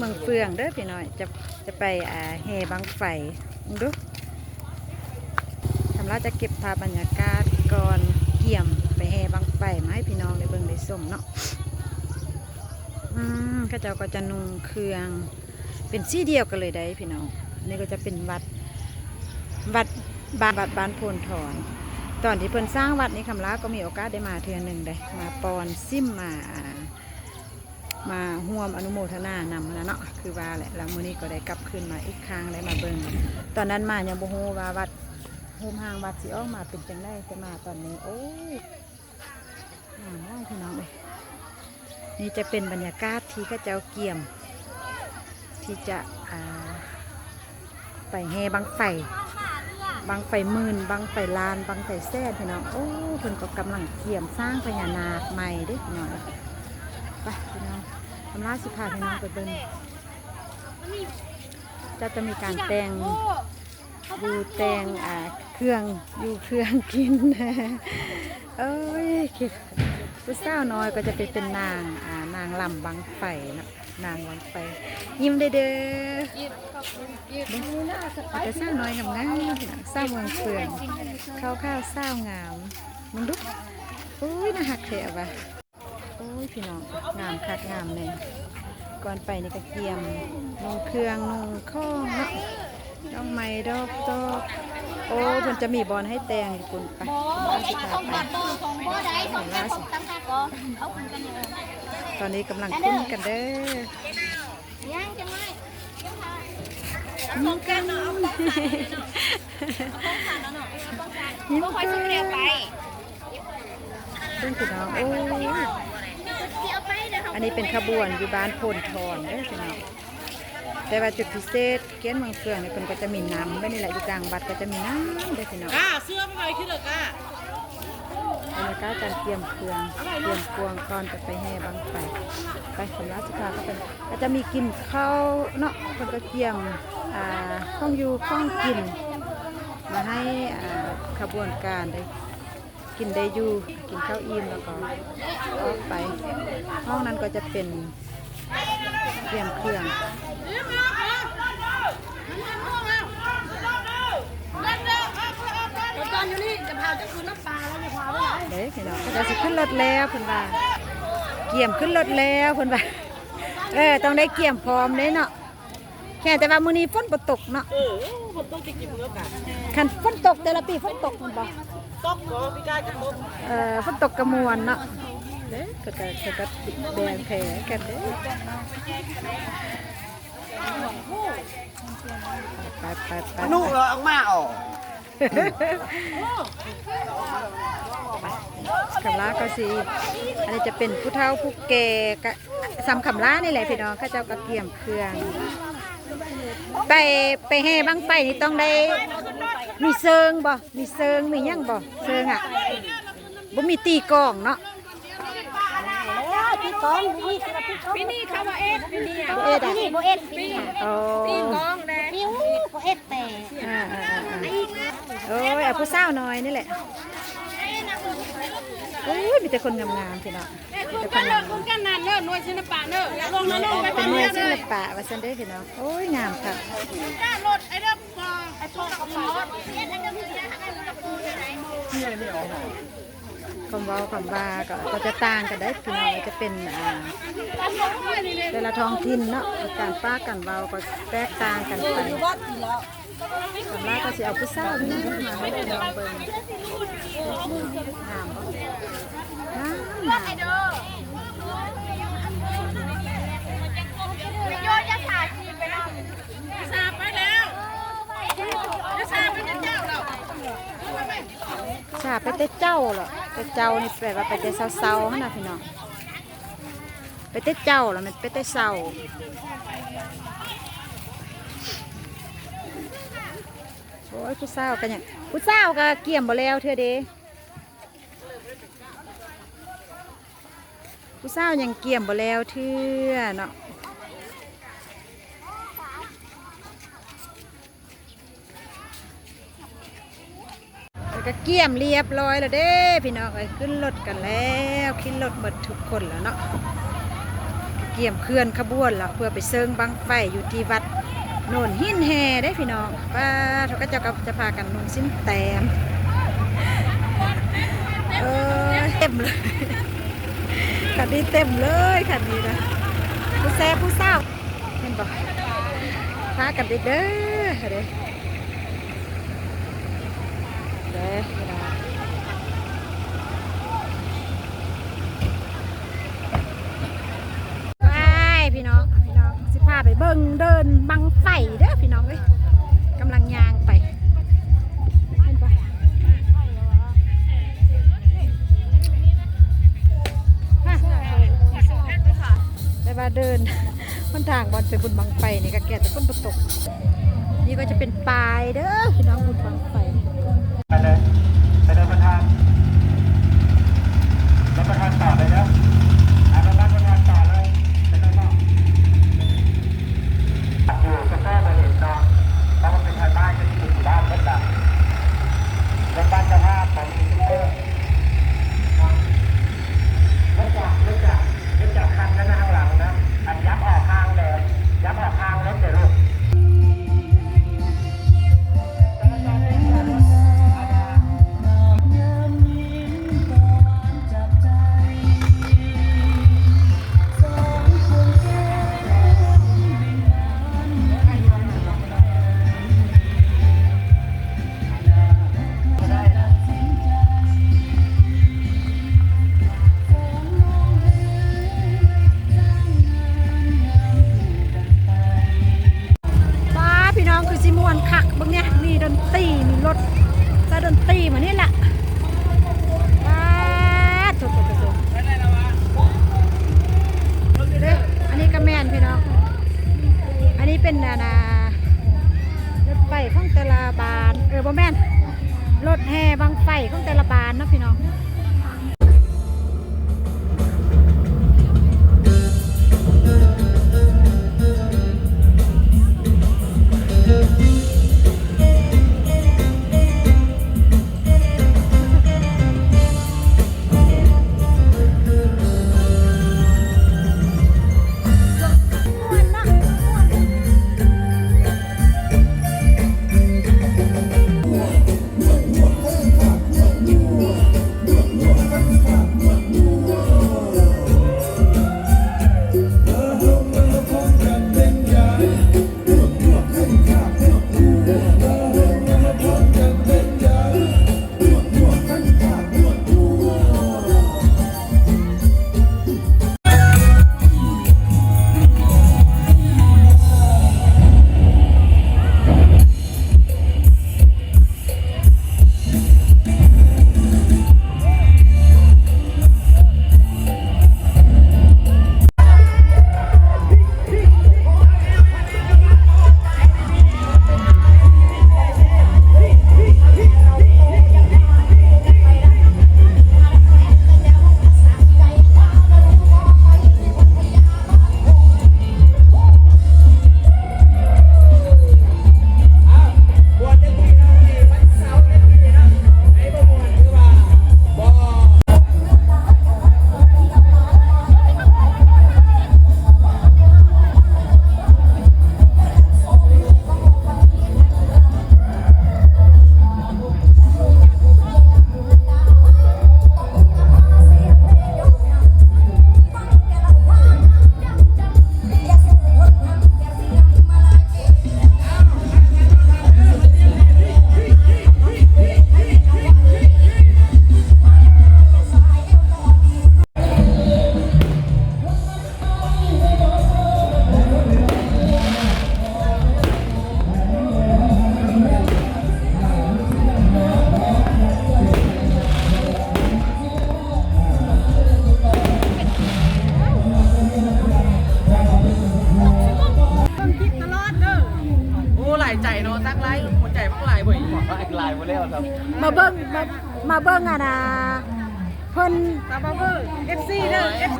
ເມືອງເຟືອງເດີພີ່ນ້ອງ ຈະ ຈະໄປ ອ່າ ແຫ່ບັ້ງໄຟ ເບິ່ງດູ. ຄຳລາຈະເກັບພາບບັນຍາກາດກ່ອນກຽມໄປແຫ່ບັ້ງໄຟມາໃຫ້ພີ່ນ້ອງໄດ້ເບິ່ງໄດ້ຊົມເນາະ. ອືມ ເຂົາເຈົ້າກໍຈະນຸ່ງເຄື່ອງເປັນສີດຽວກັນເລີຍໄດ໋ພີ່ນ້ອງ. ນີ້ກໍຈະເປັນວັດ ວັດບ້ານ ວັດບ້ານໂພນທອນ. ຕອນທີ່ເພິ່ນສ້າງວັດນີ້ ຄຳລາກໍມີໂອກາດໄດ້ມາເທື່ອໜຶ່ງໄດ໋ ມາປ່ອນສິມ ມາ ອ່າ ມາຮ່ວມອະນຸໂມທະນານຳຫັ້ນນະເນາະ ຄືວ່າແຫຼະ. ແລ້ວມື້ນີ້ກໍໄດ້ກັບຄືນມາອີກຄັ້ງ ໄດ້ມາເບິ່ງ. ຕອນນັ້ນມາຍັງບໍ່ຮູ້ວ່າວັດ ຮູບຮ່າງວັດຊິອອກມາເປັນຈັ່ງໃດ ແຕ່ມາຕອນນີ້ ໂອ້ຍ ງາມຫຼາຍພີ່ນ້ອງເອີຍ. ນີ້ຈະເປັນບັນຍາກາດທີ່ເຂົາເຈົ້າກຽມທີ່ຈະ ອ່າ ໄປແຫ່ບັ້ງໄຟ ບັ້ງໄຟໝື່ນ ບັ້ງໄຟລ້ານ ບັ້ງໄຟແສນພີ່ນ້ອງ. ໂອ້ ເພິ່ນກໍກຳລັງກຽມສ້າງພະຍານາກໃໝ່ເດ້ພີ່ນ້ອງ. ໄປພີ່ນ້ອງ ຄຳລາຊິພາພີ່ນ້ອງໄປເບິ່ງ. ເຂົາຈະມີການແຕ່ງ ຢູ່ແຕ່ງ ອ່າ ເຄື່ອງຢູ່ເຄື່ອງກິນ. ໂອ້ຍ ຜູ້ສາວນ້ອຍກໍຈະໄປເປັນນາງ ອ່າ ນາງລຳບັ້ງໄຟເນາະ ນາງບັ້ງໄຟ. ຍິ້ມເດີໆ ເບິ່ງ ມີແຕ່ສາວນ້ອຍງາມໆ ສາວເມືອງເຟືອງ ຂາວໆ ສາວງາມ. ເບິ່ງດູ ໂອ້ຍ ໜ້າຮັກແທ້ວ່າ. ໂອ້ຍ ພີ່ນ້ອງ ງາມຄັກງາມແນ່. ກ່ອນໄປນີ້ກໍກຽມນຸ່ງເຄື່ອງນຸ່ງຂອງເນາະ ດອກໄມ້ດອກຕອກ. ໂອ້ ເພິ່ນຈະມີບ່ອນໃຫ້ແຕ່ງຢູ່ພຸ້ນ. ໄປ ຕອນນີ້ກຳລັງຂຶ້ນກັນເດີ. ຍັງຈັງໄວ້ ຍັງກັນ ເບິ່ງພີ່ນ້ອງ ໂອ້ຍ ອັນນີ້ເປັນຂະບວນຢູ່ບ້ານໂພນທອນເດີພີ່ນ້ອງ. ແຕ່ວ່າຈຸດພິເສດກຽນເມືອງເຟືອງນີ້ ເພິ່ນກໍຈະມີນ້ຳແບບນີ້ແຫຼະ ຢູ່ກາງວັດກໍຈະມີນ້ຳເດີພີ່ນ້ອງ. ອ່າ ເສື້ອມາໄວ້ທີ່ເລີກອ່າ ບັນຍາກາດການກຽມເຄື່ອງ ກຽມກວງກ່ອນຈະໄປແຫ່ບັ້ງໄຟ. ໄປ ຄຳລາຊິພາເຂົ້າໄປ. ກໍຈະມີກິນເຂົ້າເນາະ ເພິ່ນກໍກຽມ ອ່າ ຂອງຢູ່ຂອງກິນມາໃຫ້ ອ່າ ຂະບວນການໄດ້ ກິນໄດ້ຢູ່ ກິນເຂົ້າອີ່ມແລ້ວກໍອອກໄປ. ຫ້ອງນັ້ນກໍຈະເປັນກຽມເຄື່ອງ ເດ້ພີ່ນ້ອງ. ເຂົາເຈົ້າຊິຂຶ້ນລົດແລ້ວເພິ່ນວ່າ ກຽມຂຶ້ນລົດແລ້ວເພິ່ນວ່າ. ເອີ ຕ້ອງໄດ້ກຽມພ້ອມເດ້ເນາະ. ແຄ່ແຕ່ວ່າມື້ນີ້ຝົນບໍ່ຕົກເນາະ. ເອີ ຝົນຕົກຈະກິນເມືອກະ ຄັນຝົນຕົກແຕ່ລະປີຝົນຕົກແມ່ນບໍ່? ຕົກບໍ່ ປີກາຍກໍຕົກ. ເອີ ຝົນຕົກກໍມ່ວນເນາະ. ເດ້ ເຂົາກໍ ເຂົາກໍແບ່ງແຜກັນເດ້. ໄປ ໄປ ໄປ ໜູເອີ ອອກມາ ອອກ. ກຳລາກໍຊິ ອັນນີ້ຈະເປັນຜູ້ເຖົ້າຜູ້ແກ່ ກະສ່ຳກຳລານີ້ແຫຼະພີ່ນ້ອງ. ເຂົາເຈົ້າກໍກຽມເຄື່ອງ ໄປ ໄປແຫ່ບັ້ງໄຟນີ້ຕ້ອງໄດ້ມີເຊີງບໍ່? ມີເຊີງມີຫຍັງບໍ່? ເຊີງອະ ບໍ່ມີຕີກອງເນາະ. ເອີ ຕີກອງ ປີນີ້ ປີນີ້ເຂົາບໍ່ເຮັດ ປີນີ້ ບໍ່ເຮັດ ປີນີ້ບໍ່ເຮັດ ປີນີ້ ອໍ ຕີກອງແດ່ ປິວບໍ່ເຮັດແຕ່ ອ່າໆໆ ໂອ້ຍ ເອົາຜູ້ສາວນ້ອຍນີ້ແຫຼະ. ໂອ້ຍ ມີແຕ່ຄົນງາມໆ ພີ່ນ້ອງ ເປັນໜ່ວຍສິລະປະເດີ ເປັນໜ່ວຍສິລະປະວ່າຊັ້ນເດີພີ່ນ້ອງ. ໂອ້ຍ ງາມຄັກ. ຄວາມເວົ້າຄວາມວ່າກໍ ກໍຈະຕ່າງກັນໄດ໋ພີ່ນ້ອງ ຈະເປັນ ອ່າ ແຕ່ລະທ້ອງຖິ່ນເນາະ ການປາກການເວົ້າກໍແຕກຕ່າງກັນໄປ. ສ່ວນຫຼາຍກໍຊິເອົາຜູ້ສາວນີ້ມາໃຫ້ພີ່ນ້ອງເບິ່ງ. ງາມບໍ່? ງາມ ງາມ. ຊາໄປແຕ່ເຊົ້າແລ້ວ ແຕ່ເຊົ້ານີ້ແປວ່າໄປແຕ່ເຊົ້າໆ ຫັ້ນນະພີ່ນ້ອງ. ໄປແຕ່ເຊົ້າແລ້ວ ແມ່ນໄປແຕ່ເຊົ້າ. ໂອ້ຍ ຜູ້ສາວກໍຍັງ ຜູ້ສາວກໍກຽມບໍ່ແລ້ວເທື່ອເດ້. ຜູ້ສາວຍັງກຽມບໍ່ແລ້ວເທື່ອເນາະ. ແລ້ວກໍກຽມລຽບຮ້ອຍແລ້ວເດ້ພີ່ນ້ອງເອີຍ. ຂຶ້ນລົດກັນແລ້ວ ຂຶ້ນລົດໝົດທຸກຄົນແລ້ວເນາະ. ກຽມເຄື່ອນຂະບວນລະ ເພື່ອໄປເຊີງບັ້ງໄຟຢູ່ທີ່ວັດໂນນຫີນແຮ່ເດ້ພີ່ນ້ອງ. ປ້າ ເຂົາເຈົ້າກໍຈະພາກັນນຸ່ງສິ້ນແຕ້ມ ເອີຍ ເຕັມເລີຍ ຄັນນີ້ເຕັມເລີຍ ຄັນນີ້ນະ ຜູ້ແຊບຜູ້ສາວ ເຫັນບໍ່ ພາກັນໄປເດີ ເດີ ເດີພີ່ນ້ອງ. ໄປພີ່ນ້ອງ ພີ່ນ້ອງ ຊິພາໄປເບິ່ງເດີ່ນບັ້ງໄຟເດີພີ່ນ້ອງເອີຍ ກຳລັງຍ່າງໄປ ເຫັນບໍ່ ແຕ່ວ່າເດີ່ນຫົນທາງບ່ອນໄປບຸນບັ້ງໄຟນີ້ກໍແກ່ແຕ່ຝົນບໍ່ຕົກ. ນີ້ກໍຈະເປັນປາຍເດີພີ່ນ້ອງ ບຸນບັ້ງໄຟ. ໄປເລີຍ ໄປເລີຍປະທານ ລົດປະທານຕໍ່ເລີຍເດີ ອາ ລົດປະທານຕໍ່ເລີຍ ໄປເລີຍເນາະ. ຢູ່ໂຊເຟີບໍ່ເຫັນເນາະ ເພາະວ່າເປັນໄທບ້ານກໍຊິຢູ່ບ້ານເບິດລະ ລົດບ້ານເຈົ້າພາບບໍ່ມີໂຊເຟີ. ລົດຈັກ ລົດຈັກ ລົດຈັກຄັນນັ້ນນະ ທາງຫຼັງນະ ອັນ ຍັບອອກຫ່າງແດ່ ຍັບອອກຫ່າງລົດແດ່ລູກ. ປ້າ ພີ່ນ້ອງ ຄືຊິມ່ວນຄັກ ເບິ່ງແດ່ ມີດົນຕີ ມີລົດໃສ່ດົນຕີມານີ້ລະ ປ້າ ໂທ້ໆໆ ເດ້ ອັນນີ້ກໍແມ່ນພີ່ນ້ອງ ອັນນີ້ເປັນ ອັນນ່າ ລົດໄຟຂອງແຕ່ລະບ້ານ ເອີ ບໍ່ແມ່ນ ລົດແຫ່ບັ້ງໄຟຂອງແຕ່ລະບ້ານເນາະພີ່ນ້ອງ. ໂອ້ ຫຼາຍໃຈເນາະ ຕັກຫຼາຍ ຫົວໃຈບັກຫຼາຍເວີຍ ຫຼາຍບໍ່ແລ້ວ ມາເບິ່ງ ມາ ມາເບິ່ງ ອັນນ່າ ເພິ່ນ ສາວບາເບີ ເອັຟຊີເດີ ເອັຟ